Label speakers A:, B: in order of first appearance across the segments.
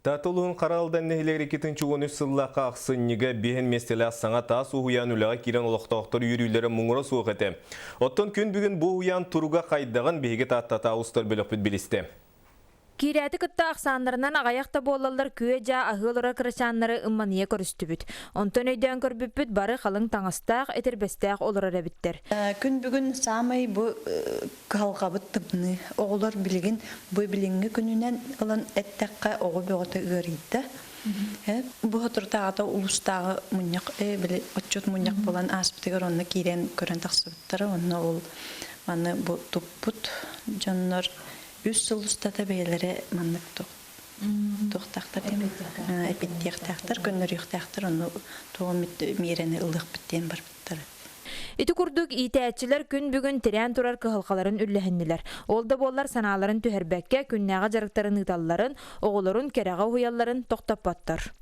A: Таатта улууһун Хара Алдан нэһилиэгэр 2013 сыллаахха ахсынньыга биэһин миэстэлээх саҥа таас уһуйаан үлэҕэ киирэн олохтоохтор үөрүүлэрэ муҥура суох этэ. Оттон күн бүгүн бу уһуйаан туруга хайдаҕын биһиги Тааттатаа устар бөлөхпүт билистэ.
B: Киирээти кытта ахсааннарынан аҕыйах да буоллаллар күө-дьаа аһыы олорор кырачааннары ымманыйа көрүстүбүт. Онтон өйдөөн көрбүппүт бары халыҥ таҥастаах, этэрбэстээх олорор эбиттэр.
C: Күн бүгүн саамай бу кыһалҕабыт тымныы. Оҕолор билигин бу билиҥҥи күнүнэн ылан эттэххэ оҕо бөҕөтө ыарыйда. Бу соторутааҕыта улуустааҕы мунньах били отчут мунньах буолан ааспытыгар онно киирэн көрөн тахсыбыттара. Онно ол маны бу туппут дьоннор үс сыл устата бэйэлэрэ маннык туохтаахтар эпиттиэхтээхтэр, көннөрүөхтээхтэр, онно туох эмит миэрэни ылыахпыт диэн барбыттара.
B: Ити курдук иитээччилэр күн бүгүн тирээн турар кыһалҕаларын үллэһиннилэр. Ол да буоллар санааларын түһэрбэккэ, күннээҕи дьарыктарын ыыталларын, оҕолорун кэрэҕэ уһуйалларын тохтоппоттор.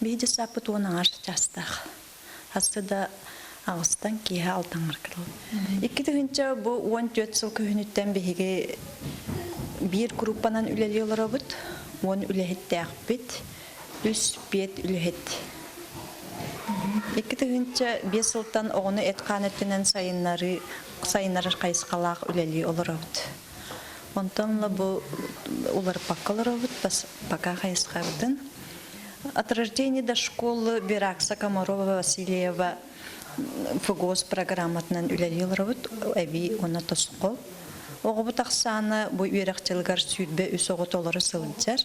C: Биһиги сааппыт уон аҥаар чаастаах. Хаста да аҕыстан киэһэ алтаҥар кырыл. 2 тыһыынча бу 14 сыл күһүнүттэн биһиги биир группанан үлэлии олоробут. 10 үлэһиттээхпит, үс пед үлэһит. 2005 сылтан оҕону эт-хаан өттүнэн сайыннарыы сайыннарар хайысхалаах үлэлии олоробут. Онтон ыла бу уларыппакка олоробут, пока хайысхабытын. От рождения до школы Биракса Комарова Васильева ФГОС программатынан үлэлии олоробут, эбии уонна тосхол. Оҕобут ахсаана бу үөрэх дьылыгар 23 оҕо толору сылдьар.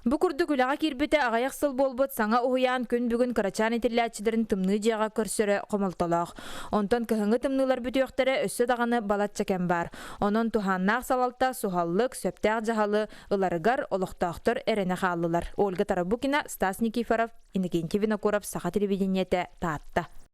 B: Бу курдук үлэҕэ киирбитэ аҕыйах сыл буолбут саҥа уһуйаан күн бүгүн кырачаан итиллээччилэрин тымныы дьиэҕэ көрсөрө хомолтолоох. Онтон кыһыҥҥы тымныылар бүтүөхтэрэ өссө даҕаны балачча кэм баар. Онон туһааннаах салалта суһаллык, сөптөөх дьаһалы ыларыгар олохтоохтор эрэнэ хааллылар. Ольга Тарабукина, Стас Никифоров, Иннокентий Винокуров, Саха телевидениетэ, Таатта.